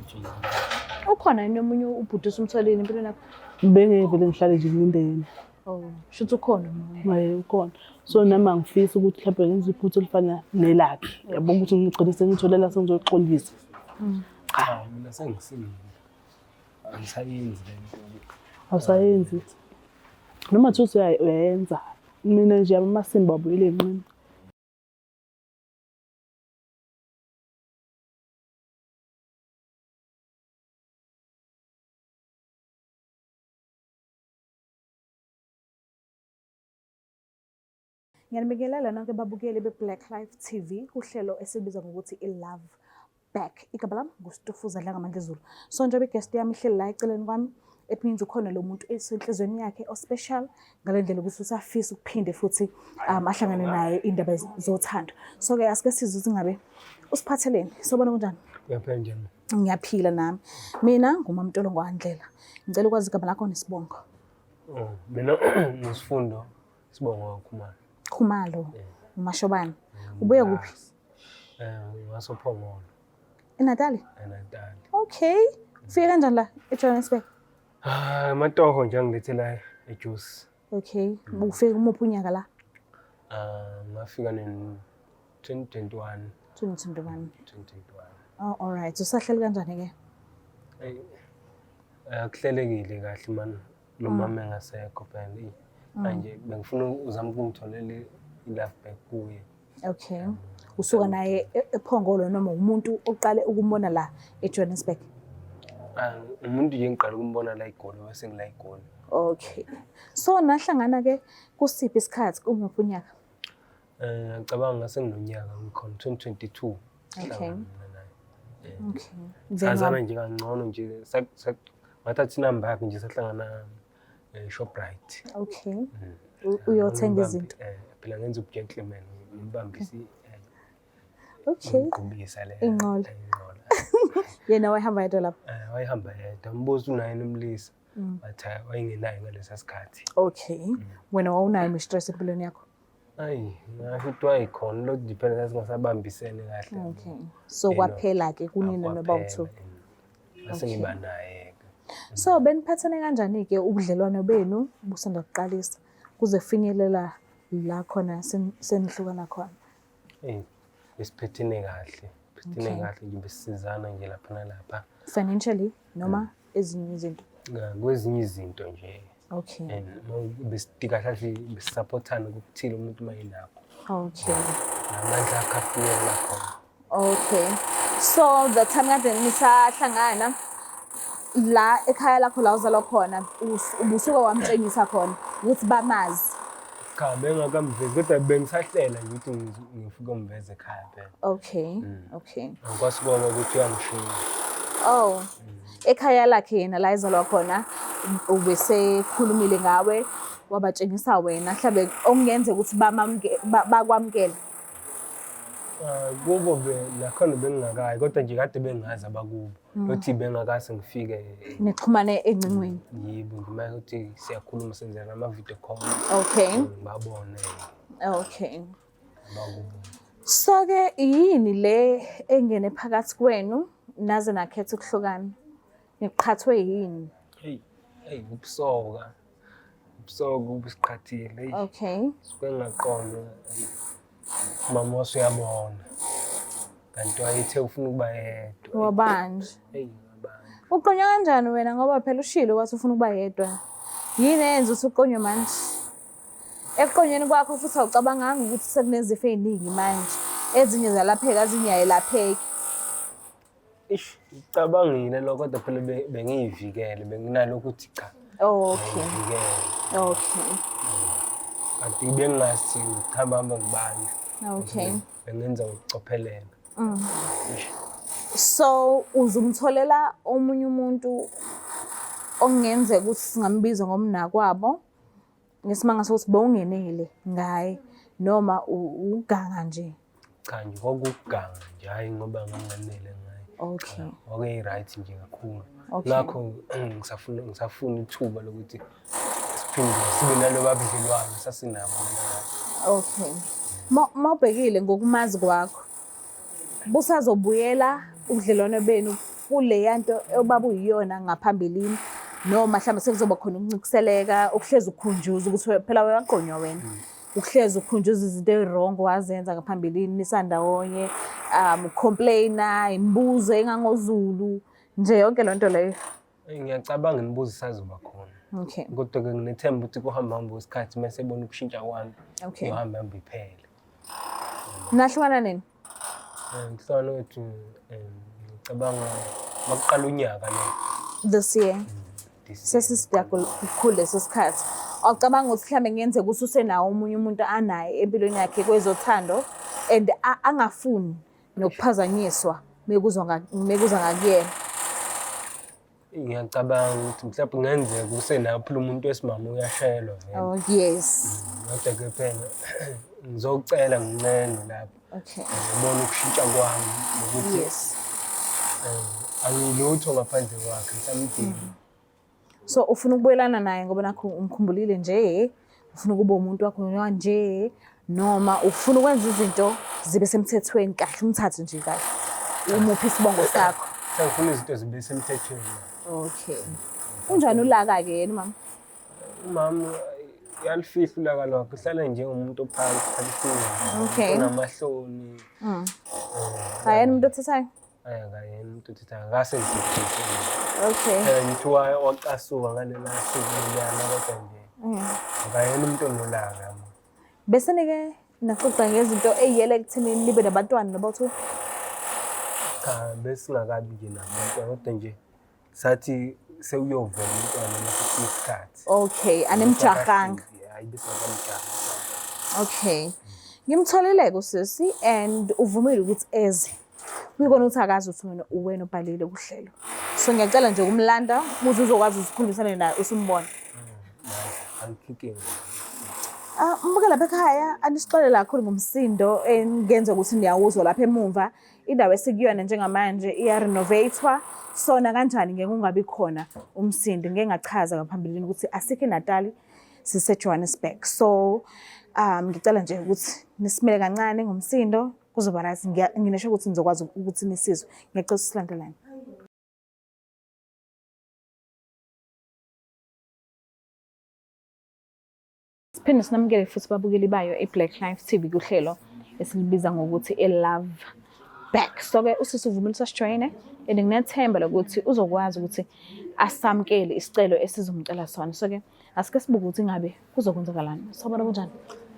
Ukuthi Ukhona yini omunye ubhuti osumtholile empilweni yakho? Bengeke vele ngihlale nje ngilinde yena. Oh, shuthi ukhona omunye. Eh, ukhona. So nami angifisi ukuthi mhlawumbe ngenze iphutha elifana nelakhe. Yabo ukuthi ngigcine sengitholela sengizoxolisa. Cha, mina sengisile. Angisayenzi le nto. Awusayenzi. Noma thuthi uyayenza. Mina nje amasimba abuyele enqini. Ngiyanibingelela nonke babukeli be-Black Life TV kuhlelo esibiza ngokuthi i-Love Back. Igama lami nguStufuza Dlangamandla Zulu. So njengoba i-guest yami ihleli la eceleni kwami, it means ukhona lo muntu esenhlizweni yakhe o-special ngale ndlela ukuthi usafisa ukuphinde futhi ahlangane naye indaba zothando. So-ke asike sizwe ukuthi ngabe usiphatheleni. Sobona kunjani? Uyaphila njani? Ngiyaphila nami. Mina nguMamtolo ngwandlela. Ngicela ukwazi igama lakho nesibongo. Oh, mina ngisifundo sibongo Khumalo. Khumalo. UMashobane. Ubuya kuphi? Eh, ngasoPhongolo eNatali. eNatali. Okay. Ufike kanjani la eJohannesburg? Ah, amatoho nje angilethela ejuice. Okay. Ufike kumuphi unyaka la? Ah, ngafika ne 2021, 2021. 2021. Oh, all right. Usahleli kanjani ke? Ey, akuhlelekile kahle man. Lo mama engasekho phela. Eyi, manje bengifuna uzama ukungitholela i-love back kuye. Okay. Usuka naye ePhongolo noma umuntu oqale ukumbona la eJohannesburg? Ah, umuntu nje ngiqala ukumbona la eGoli, bese ngila eGoli. Okay. So nahlangana ke kusiphi isikhathi kumuphi unyaka? Eh, ngicabanga ngase nginonyaka ngikhona 2022. Okay. Hlangana mina naye. Okay. Then Sazana nje kangcono nje ngathatha inamba yakhe nje sahlangana Shoprite. Okay. Uyothenga izinto. Eh, phela ngenza ubugentleman ngimbambise Okay. ngiqhubisa le Inqola. inqola. Yena wayehamba yedwa lapho. Eh, wayehamba yedwa. Mbuzo unaye nomlisa. Wathi hayi, wayengenayo ngalesa sikhathi. Okay. Wena wawunayo mistress empilweni yakho? Ayi, ngasho ukuthi wayekhona lo nje phela sasingasabambisene kahle. Okay. So kwaphela ke kunina noba u-two. Ngase ngiba naye ke. So beniphathane kanjani ke ubudlelwano benu busanda kuqalisa kuze kufinyelela la khona senihlukana khona? Eyi, besiphethene kahle. Phethene Okay. kahle nje besizana nje lapha nalapha. Financially noma ezinye izinto? Kwezinye izinto nje. Okay. And besidika kahle besupportana kokuthile umuntu uma enakho. Okay. Namandla akhe afinyelela khona. Okay. So the time kade nisahlangana la ekhaya lakho la uzalwa khona ubusuke wamtshengisa khona ukuthi bamazi. Cha, bengakamvezi kodwa bengisahlela nje ukuthi ngifike umveze ekhaya phela. Okay. Okay. Angikwazi ukubona ukuthi uyangishiya. Oh. Ekhaya lakhe yena la ezalwa khona ubesekhulumile ngawe wabatshengisa wena mhlambe okungenzeka ukuthi bakwamukele. Ah, kubo be nakhona bengingakayi kodwa nje kade bengazi abakubo. Lothi bengakase ngifike Nixhumane engcingweni. Yebo, ngimake ukuthi siyakhuluma senzela nama-video call. Okay. Ngibabone Okay. abakubo. So ke yini le engene phakathi kwenu naze nakhetha ukuhlukana? Niqhathwe yini? Hey, hey, ubusoka. Ubusoka ubusiqhathile. Hey. Okay. Suke ngingaqonda. Mama wasuyabona. Kanti wayethe ufuna ukuba yedwa. Wabanje. Hey, wabanje. Uqonywa kanjani wena ngoba phela ushilo wathi ufuna ukuba yedwa. Yini eyenza ukuthi uqonywe manje? Ekuqonyweni kwakho futhi awucabanganga ukuthi sekunezifo ey'ningi manje. Ezinye ziyalapheka, ezinye ayelapheki. Ish, ngicabangile lokho kodwa phela bengiyivikele, benginalokho ukuthi cha. Okay. Ngiyivikele. Okay. Kanti bengingathi ngihamba hamba ngibani. Okay. Bengenza ngokucophelela. So uzumtholela omunye umuntu okungenzeka ukuthi singambiza ngomnakwabo ngesimanga sokuthi bowungenile ngaye noma uganga nje. Cha nje kwakuganga nje, hhayi ngoba nganganele ngaye. Okay. Kwakuyi-right nje kakhulu. Okay. Ngakho ngisafuna ithuba lokuthi siphinde sibe naloba budlelwano sasinabo mina naye. Okay. Mawubhekile ngokumazi kwakho busazobuyela ubudlelwano benu kuleya nto obaba uyiyona ngaphambilini noma mhlawumbe sekuzoba khona ukuncikiseleka ukuhlezi ukhunjuza ukuthi phela uyaqonywa wena ukuhlezi ukhunjuza izinto eziwrong wazenza ngaphambilini nisandawonye ucomplaina imibuzo engangozulu nje yonke loo nto leyo. Ngiyacabanga imibuzo isazoba khona. Okay. Kodwa-ke nginethemba ukuthi kuhamba hamba kwesikhathi uma sebona ukushintsha kwami Okay. iyohamba hamba iphele. Nahlukana nini? Ukuhlukana kwethu ngicabanga makuqala unyaka lo. This year. This year. Sesisida kakhulu leso sikhathi. Awucabanga ukuthi mhlawumbe kungenzeka ukuthi usenawo omunye umuntu anaye empilweni yakhe kwezothando and angafuni nokuphazanyiswa mekuzwa ngakuyena. Ngiyacabanga ukuthi mhlawumbe kungenzeka usenawo phela umuntu wesimame uyashelwa vele. Oh yes. Kodwa-ke phela ngizocela ngincenge lapho. Okay. Ngibona ukushintsha kwami nokuthi Yes. angilutho ngaphandle kwakhe ngisamdinga. So ufuna ukubuyelana naye ngoba nakho umkhumbulile nje, ufuna ukuba umuntu wakho nje noma ufuna ukwenza izinto zibe semthethweni kahle, umthathe nje kahle. Umuphi isibongo sakho. Sengifuna izinto zibe semthethweni. Okay. Unjani ulaka-ke yena umama? Umama uyalifihla ulaka lwakhe, uhlala njengomuntu ophansi kabuhlungu. Okay. Onamahloni. Akayena umuntu othethayo? Ayi akayena umuntu othethayo, akase nje. Okay. Phela ngithi wacasuka ngalela suku leliyana kodwa nje akayena umuntu onolaka. Bese nike naxoxa ngezinto eyiyele ekuthenini nibe nabantwana noba-two? Cha, besingakabi nje nabantwana kodwa nje sathi sewuyovela umntwana uma sekufika isikhathi. Okay, animjahanga. Hayi, besingakamjahi. Okay. Ngimtholile-ke usisi and uvumile ukuthi eze. Kuyikona ukuthi akazi ukuthi wena uwena obhalile kuhlelo. So ngiyacela nje ukumlanda ukuze uzokwazi ukukhulumisana naye usumbona. Ayikho inkinga. Mbuke lapha ekhaya anisixolele kakhulu ngomsindo engenza ukuthi niyawuzwa lapha emuva. Indawo esikuyona njengamanje iya-renovate-wa. Sona kanjani ngeke ungabi khona umsindo. Ngeke ngachaza ngaphambilini ukuthi asikho eNatali, sise-Johannesburg. So ngicela nje ukuthi nisimele kancane ngomsindo kuzoba right. Nginesho ukuthi nizokwazi ukuthi nisizwe. Ngiyacela ukuthi silandelane. Siphinde sinamukele futhi babukeli bayo i-Black Life TV kuhlelo esilibiza ngokuthi i-Love Back. So-ke usisi uvumile ukuthi asijoyine and nginethemba lokuthi uzokwazi ukuthi asamukele isicelo esizomcela sona. So-ke asike sibuke ukuthi ingabe kuzokwenzakalani. Sawubona, kunjani?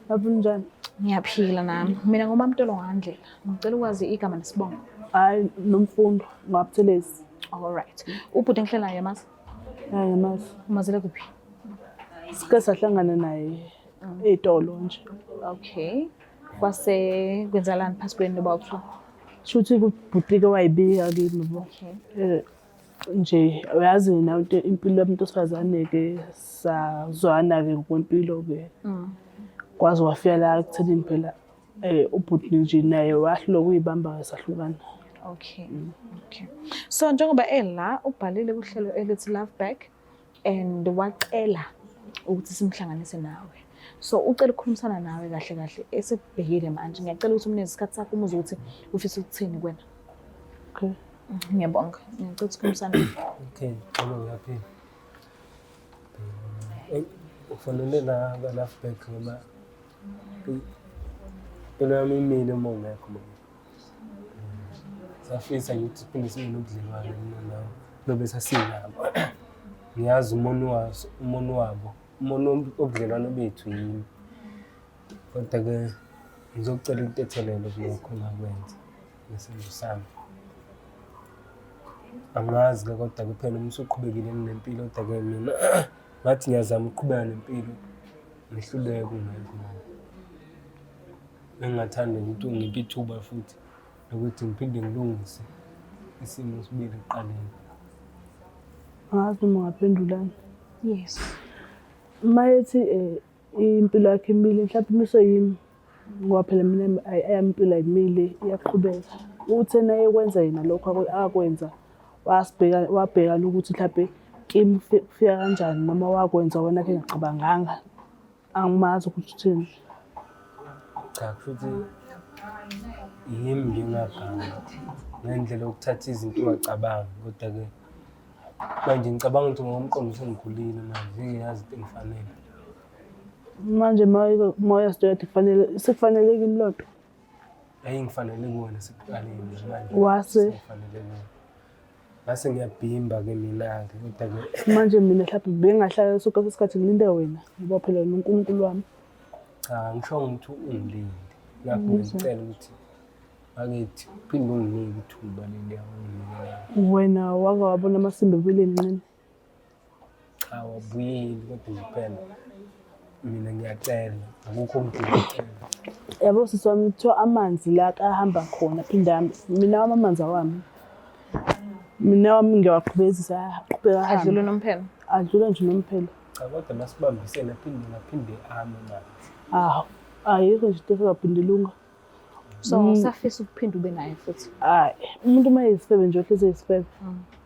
Lapho njani? Ngiyaphila nami. Mina nguMamtolo Ngandlela. Ngicela ukwazi igama nesibongo. Hayi, Nomfundo Ngwabuthelezi. All right. Ubhuti engihlelayo yamazi? Hayi, ngamazi. Umazele kuphi? Sike sahlangana naye ey'tolo nje. Okay. Kwase kwenzakalani phasi kwenu noba u-two? Shuthi ubhuti-ke wayibika kimi bo. Okay. Nje uyazi nawe into impilo yomuntu wesifazane-ke sazwana-ke ngokwempilo-ke. Kwaze wafika la ekuthenini phela ubhuti nje naye wahluleka ukuyibamba sahlukana. Okay. Okay. So njengoba ela ubhalile kuhlelo elithi Love Back and wacela ukuthi simhlanganise nawe. So ucela ukukhulumisana nawe kahle kahle esekubhekile manje. Ngiyacela ukuthi umnikeze isikhathi sakho umuzwe ukuthi ufisa ukuthini kuwena. Okay. Ngiyabonga. Ngiyacela ukuthi sikhulumisane. Okay, xolo uyaphila. Ufanele la ka-Love Back ngoba impilo yami imile uma ungekho mama. Safisa nje ukuthi siphinde sibe nobudlelwane mina nawe lobe sasinabo. Ngiyazi umoni waso, umoni wabo, umoni wobudlelwano bethu yimi. Kodwa-ke ngizocela intethelelo kulokho engakwenza ngesenzo sami. Angazi-ke kodwa-ke phela uma usuqhubekile nempilo kodwa-ke mina ngathi ngiyazama ukuqhubeka nempilo ngihluleke ungekho mama. Bengingathanda ukuthi ungiphe ithuba futhi lokuthi ngiphinde ngilungise isimo sibuyele ekuqaleni. Angazi noma ungaphendulani. Yes. Uma ethi impilo yakhe imile mhlawumbe imiswe yimi ngoba phela mina eyami impilo ayimile iyaqhubeka. Uthe naye kwenza yena lokho akwenza wasibheka wabhekana ukuthi mhlampe kimi kufika kanjani noma wakwenza wena khe ngacabanganga. Angimazi ukuthi uthini. Cha, kushuthi Yimi nje ngaganga ngendlela yokuthatha izinto ungacabangi, kodwa-ke manje ngicabanga ukuthi ngokomqondo sengikhulile manje, sengiyazi into engifanele. Manje moya sidoyade kufanele sekufanele kimi loo nto. Yayingifanele kuwena sekuqaleni manje. Wase Sengifanele kuwena. Ngase ngiyabhimba-ke mina-ke kodwa-ke manje mina mhlawumbe bengahlala sonke isikhathi ngilinde wena ngoba phela wena uNkulunkulu wami. Cha, ngisho ukuthi ungilinde. Ngakho ngicela ukuthi bakithi uphinde unginike ithuba leliya onginike. Wena wake wabona amasimba ebuyele emnqeni. Cha, wabuyeli kodwa nje phela mina ngiyacela akukho ngidinga. Yabo sisi wami kuthiwa amanzi la kahamba khona aphinde ahambe. Mina wami amanzi awami. Mina wami ngiyawaqhubezisa aqhubeka ahambe. Adlule nomphelo. Adlula nje nomphelo. Cha kodwa masibambisene aphinde ngaphinde ame amanzi. Ah, ayikho nje into esingaphinde ilunga. So usafisa ukuphinda ube naye futhi. Hayi, umuntu uma eyisifebe nje uhlezi eyisifebe.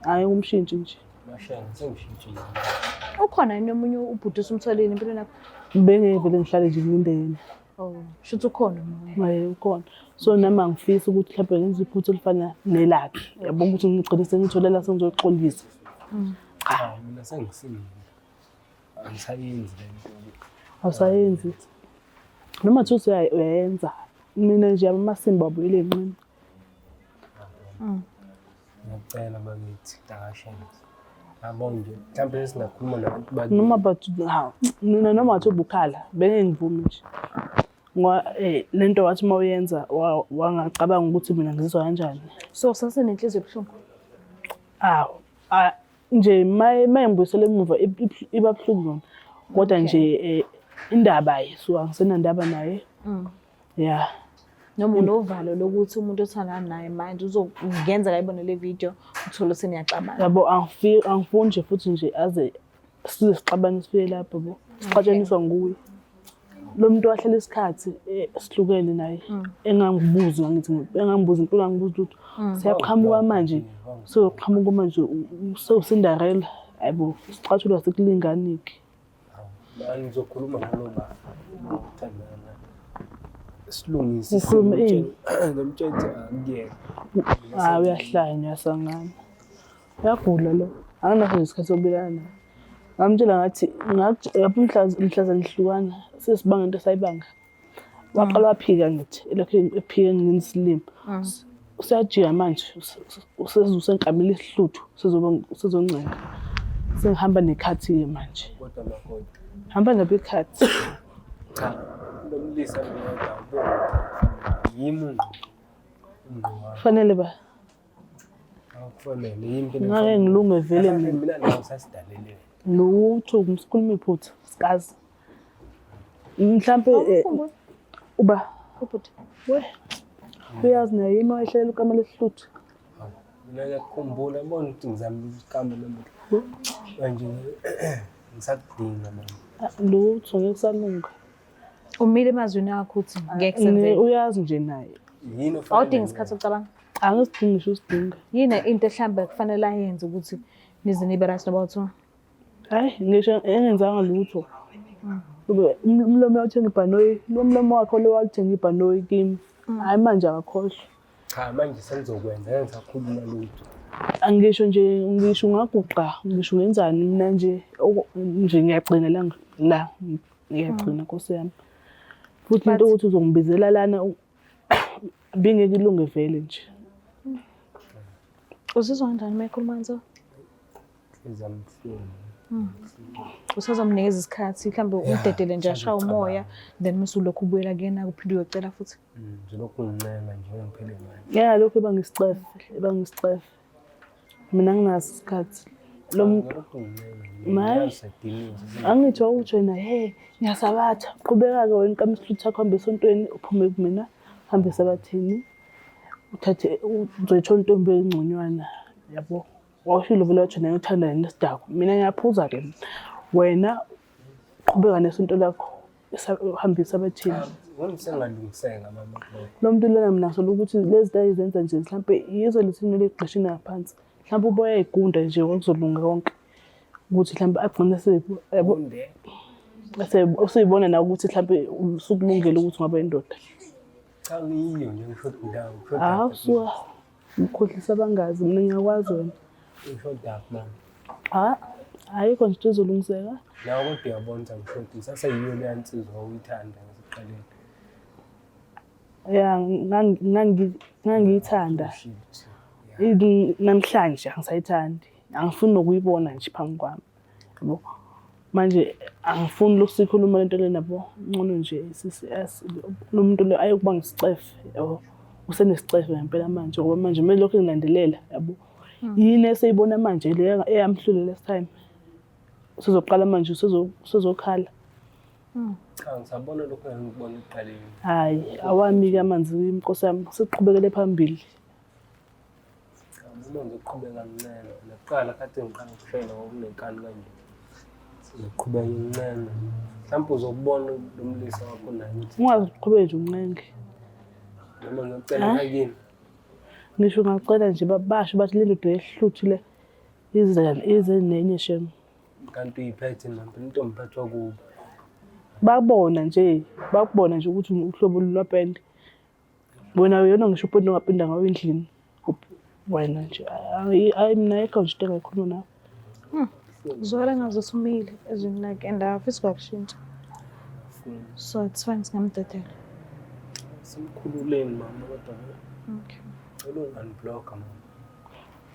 Hayi umshintshi nje. Mashenge sengishintshile. Ukhona yini omunye ubhuti osumtholile empilweni yakho? Bengevele ngihlale nje ngilinde yena. Oh, shuthi ukhona omunye. Hayi ukhona. So nami angifisi ukuthi mhlawumbe ngenze iphutha elifana nelakhe. Yabo ukuthi ngigcine sengitholela sengizoxolisa. Cha, mina sengisindile. Angisayenzi le nto. Awusayenzi. Noma thuthi uyayenza. Mina nje amasimba abuyele emnqeni. Ngiyacela bakithi, Dakashenge. Yabo nje, mhlawumbe sesingakhuluma nabantu bakithi. Noma but ha mina noma ngathi ubukhala bengeke ngivume nje. Ngoba le nto wathi uma uyenza wangacabanga ukuthi mina ngizizwa kanjani. So usasenenhliziyo ebuhlungu. Awu, nje maye ngibuyisela emuva iba buhlungu yona. Kodwa nje indaba so angisenandaba naye. Yeah. Noma unovalo lokuthi umuntu othandana naye manje uzongenzeka ayibone le video uthole ukuthi niyaxabana. Yabo angifuni nje futhi nje aze size sixabane sifike lapho bo. Sixatshaniswa nguye. Lo muntu wahlala isikhathi sihlukene naye engangibuzi ngithi engangibuzi impilo angibuzi lutho. Siyaqhamuka manje soqhamuka manje sewuCinderella. Hayibo sicatshulwa sikulingani-ke. Manje ngizokhuluma nalo baba othandana naye. Silungise Ukhuluma ini? Ngimtshela ukuthi akuyena. Hayi uyahlanya uyasangana. Uyagula lo. Anginaso nje isikhathi sokubelana naye. Ngamtshela ngathi lapho mhlaza nihlukana sesibanga into esayibanga. Waqala waphika ngithi elokhu ephika nginsilima. Useyajika manje usesenkamela isihluthu usezoncenga. Sengihamba nekhathi-ke manje. Kodwa makoti. Hamba nabo ikhathi. Cha, lo mlisa mina awubona. Yimi ungqo. Ungqo wami. Kufanele ba Akufanele yimi into ngake ngilunge vele mina. Mina nawe sasidalelene. Lutho sikhuluma iphutha sikazi. Mhlampe uba Ubhuti. we uyazi naye yimi owayehlelela ukamela esihluthu. Mina ngiyakukhumbula yabona ukuthi ngizama ukuqamba namuhla. Manje ngisakudinga mama. Lutho ngeke kusalunga. Umile emazwini akho ukuthi ngeke kusenzeke. Uyazi nje naye. Yini ofanele Awudingi isikhathi sokucabanga. Angisidingi ngisho usidinga. Yini into mhlawumbe kufanele ayenze ukuthi nize nibe right noba uthiwa? Hayi ngisho engenzanga lutho. Ube umlomo uyawuthenga ibhanoyi, lo mlomo wakho lo walithenga ibhanoyi kimi. Hayi manje akakhohlwa. Cha manje sengizokwenza ngeke ngisakhuluma lutho. Angisho nje ngisho ungaguqa ngisho ungenzani mina nje nje ngiyagcina la la ngiyagcina Nkosi yami. Futhi into ukuthi uzongibizela lana bingeke ilunge vele nje. Uzizwa kanjani uma ekhuluma kanjalo? Ezamhlungu. Usazomnikeza isikhathi mhlawumbe umdedele nje ashaye umoya then mase ulokhu ubuyela kuyena uphinde uyocela futhi. Ngizolokhu ngincenga nje ngiphele manje. Yeah lokhu ebangisicefe, ebangisicefe. Mina nginaso isikhathi. Lo muntu Ngilokhu ngincenga. Maye. Ngiyasadinisa. angithi wawuthi wena he ngiyasabatha qhubeka-ke wena uqama isihluthu sakho hambe esontweni uphume kumina hambe esabathini uthathe uzoyithola intombi engconywana yabo wawushilo vele wathi naye uthanda nesidakwa mina ngiyaphuza-ke wena qhubeka nesonto lakho uhambe esabathini Ngoni sengalungiseka mama lokho. lo muntu lona mina ngisola ukuthi lezi zinto ayizenza nje mhlampe yizo lezi kumele igqishine ngaphansi mhlampe uboya eyigunda nje kwakuzolunga konke ukuthi mhlampe agcine yabo Unde. usuyibona nawe ukuthi mhlampe usukulungele ukuthi ungaba indoda. Cha ngiyiyo nje ngishoda indawo. Ngishoda Hawu suka. Ukhohlisa abangazi mina ngiyakwazi wena. Ngishoda mama. Ha, ayikho nje into ezolungiseka. Nawe kodwa uyabona ukuthi angishoda. Ngisaseyiyo leya nsizwa owuyithanda ngasekuqaleni. Ya ngangiyithanda. Ushilo nje. Ya. Namhlanje angisayithandi. Angifuni nokuyibona nje phambi kwami. Yabo. Manje angifuni lokhu sikhuluma lento lena yabo. Ngcono nje sisi lo muntu lo ayokuba ngisicefe yabo. Usenesicefe ngempela manje ngoba manje kumele lokhu engilandelela yabo. Yini eseyibona manje le eyamhlule last time. Usezoqala manje usezokhala. Cha ngisabona lokho engikubona ekuqaleni. Hayi awami-ke amanzi inkosi yami siqhubekele phambili. Cha uma ngizoqhubeka ngincela. Nakuqala kade ngiqala ukushayela kwakunenkani kanje. Sizoqhubeka ngincela. Mhlawumbe uzokubona lo mlisa wakho naye ukuthi Ungaze uqhubeke nje uncenge. noma ngiyocela kini. Ngisho ungacela nje basho bathi le ndoda yehluthi le ize ize nenye shem. Kanti uyiphethe nami intombi iphathwa kubo. Bakubona nje, bakubona nje ukuthi uhlobo lwapende. Wena uyona ngisho upende ongapenda ngawo endlini. Wena nje hayi mina ayikho nje into engayikhuluma nawe. Zwakala ngazuthi umile ezwini lakhe and akafisi kwakushintsha. So it's fine singamdedela. Simkhululeni mama kodwa Okay. cela ungi-unblock mama.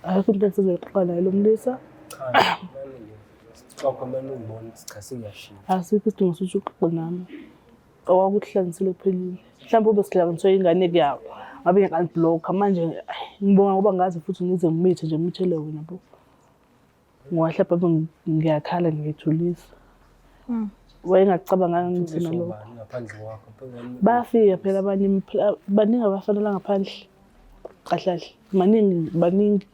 Ayikho into engisezoyixoxa naye lo mlisa. Cha mane nje sixoxe mane ungibona ukuthi cha sengiyashintsha. Asikho isidingo sokuthi uxoxe nami. Okwakuhlanganisile kuphelile. Mhlawumbe ube sihlanganiswe ingane kuyawo. Ngabe ngiya-unblock manje ayi, ngibonga ngoba ngazi futhi ngize ngimithe nje ngimithele wena bo. Ngoba mhlawumbe ngiyakhala ngiyethulisa. Wayengacabanganga ngithi Thuliswa nalokho. ubani ngaphandle kwakho? Phela Bayafika phela abanye baningi abafana la ngaphandle. Kahle kahle maningi baningi.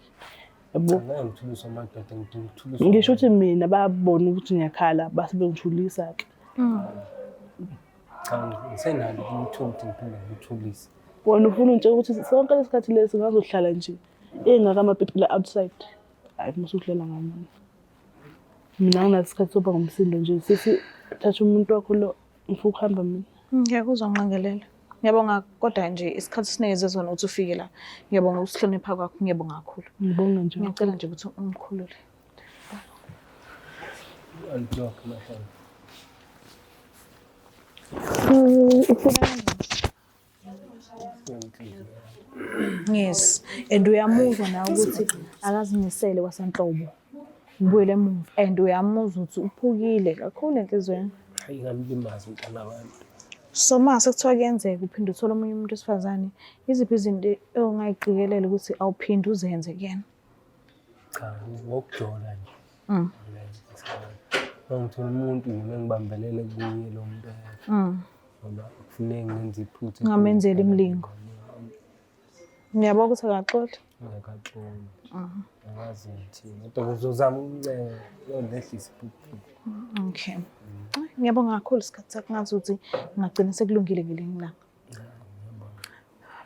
Yabo. Ngeke ngithuliswe amadoda ngidinga ukuthuliswa. Ngisho ukuthi mina bayabona ukuthi ngiyakhala base bengithulisa ke. Cha ngisenalo ithuba ukuthi ngiphinde ngikuthulise. Wena ufuna ungitshela ukuthi sonke lesikhathi lesi ngazohlala nje engaka amapipi la outside. Hayi musa ukudlala ngami. Mina anginaso isikhathi sokuba ngumsindo nje sisi thatha umuntu wakho lo ngifuna ukuhamba mina. Ngiyakuzwa nqangelela. Ngiyabonga kodwa nje isikhathi sinikeze sona ukuthi ufike la. Ngiyabonga ukusihlonipha kwakho, ngiyabonga kakhulu. Ngibonga nje. Ngiyacela nje ukuthi ungikhulule. Unblock mashana. Yes. And uyamuzwa nawe ukuthi akazimisele kwasanhlobo. Ngibuyele emuva and uyamuzwa ukuthi uphukile kakhulu enhliziyweni. Hayi ngamlimaza umntana wabantu. So mase kuthiwa kuyenzeka uphinde uthole omunye umuntu wesifazane, iziphi izinto ongayiqikelela ukuthi awuphinde uzenze kuyena? Cha ngokujola nje. Uma ngithola umuntu nje engibambelele kuye lo muntu ngoba kufuneka ngenze iphutha. Ungamenzeli imilingo. Ngiyabona ukuthi akaxoli. Ngakaxoli. Angazi ngithini. Kodwa ngizozama ukuncenga uyolehlisa iphupho. Okay. Ngiyabonga kakhulu isikhathi sakho ngazi ukuthi ngingagcina sekulungile ngelinye ilanga.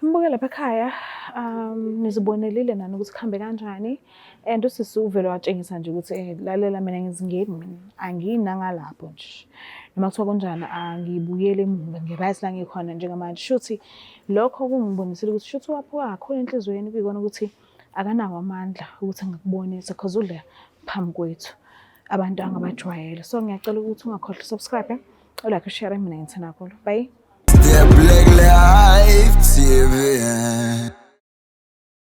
Mbuke lapha ekhaya, nizibonelile nani ukuthi kuhambe kanjani and usisi uvele watshengisa nje ukuthi lalela mina ngizingeni mina anginangalapho nje. Noma kuthiwa kunjani angibuyeli emuva ngi-right la ngikhona njengamanje. Shuthi lokho kungibonisile ukuthi shuthi waphuka kakhulu enhliziyweni kuyikona ukuthi akanawo amandla ukuthi angakubonisa cause udla phambi kwethu abantu angabajwayele. So ngiyacela ukuthi ungakhohlwa subscribe, ulike, ushare mina ngithanda kakhulu. Bye. The Black Life TV.